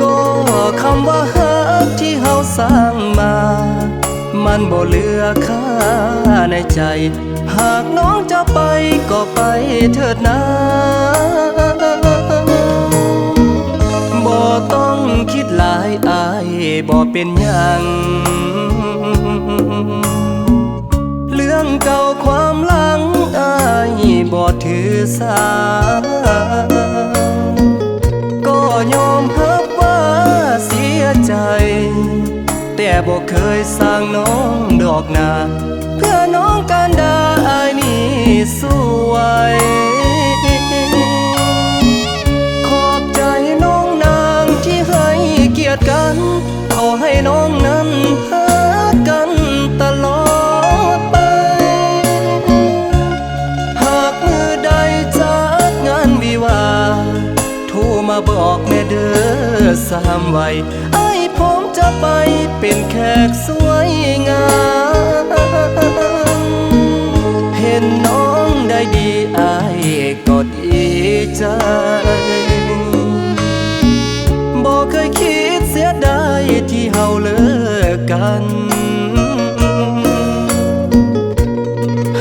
ກໍຄຳວ່າຮັກທີ່ເຮົາສ້າງມາ ມັນບໍ່ເຫຼືອຄ່າໃນໃຈ. ຫາກນ້ອງຈະໄປກໍໄປເຖີດນາ ບໍ່ຕ້ອງຄິດຫຼາຍ ອ້າຍບໍ່ເປັນຫຍັງ. ເລື່ອງເກົ່າຄວາມຫຼັງ ອ້າຍບໍ່ຖືສາ ກໍຍອມຮັບວ່າເສຍໃຈ ແຕ່ບໍ່ເຄີຍສ້າງນ້ອງດອກໜ້າ ເພື່ອນ້ອງການດາອ້າຍນີ້ສວຍ. ຂອບໃຈນ້ອງນາງທີ່ໃຫ້ກຽດກັນ ຂໍໃຫ້ນ້ອງນັ້ນຮັກກັນຕະຫຼອດໄປ. ຫາກມື້ໃດຈັດງານວິວາ ໂທມາບອກແດ່ເດີສາມໄວ ອ້າຍພ້ອມຈະໄປເປັນແຂກສວຍງາມ. ເຫັນນ້ອງໄດ້ດີ ອ້າຍກໍດີໃຈ ບໍ່ເຄີຍຄິດເສຍດາຍທີ່ເຮົາເລີກກັນ.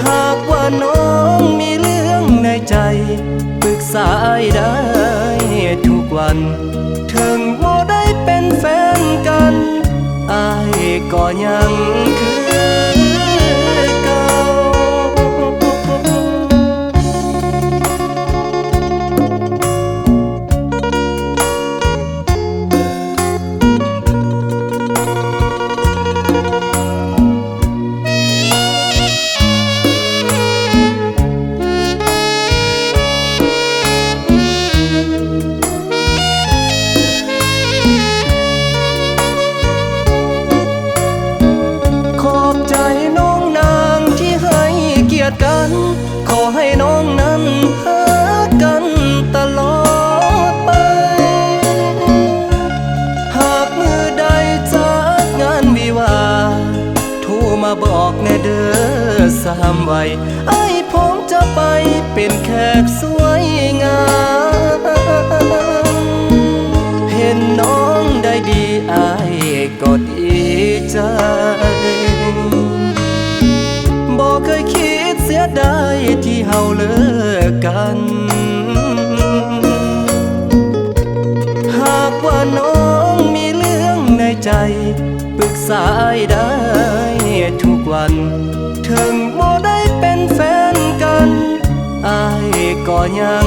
ຫາກວ່ານ້ອງມີເລື່ອງໃນໃຈ ປຶກສາອ້າຍໄດ້ທຸກວັນ ເຖິງບໍ່ໄດ້ເປັນແຟນກັນ ອ້າຍກໍຍັງຄືເກົ່າ. ຂອບໃຈນ້ອງນາງທີ່ໃຫ້ກຽດກັນ ຂໍໃຫ້ນ້ອງນັ້ນຮັກກັນຕະຫຼອດໄປ. ຫາກມື້ໃດຈັດງານວິວາ ໂທມາບອກແດ່ເດີສາມໄວ ອ້າຍພ້ອມຈະໄປເປັນແຂກສວຍງາມ. ເຫັນນ້ອງໄດ້ດີ ອ້າຍກໍດີໃຈ ບໍ່ເຄີຍຄິດເສຍດາຍທີ່ເຮົາເລີກກັນ. ຫາກວ່ານ້ອງມີເລື່ອງໃນໃຈ ປຶກສາອ້າຍໄດ້ທຸກວັນ ເຖິງບໍ່ໄດ້ເປັນແຟນກັນ ອ້າຍກໍຍັງ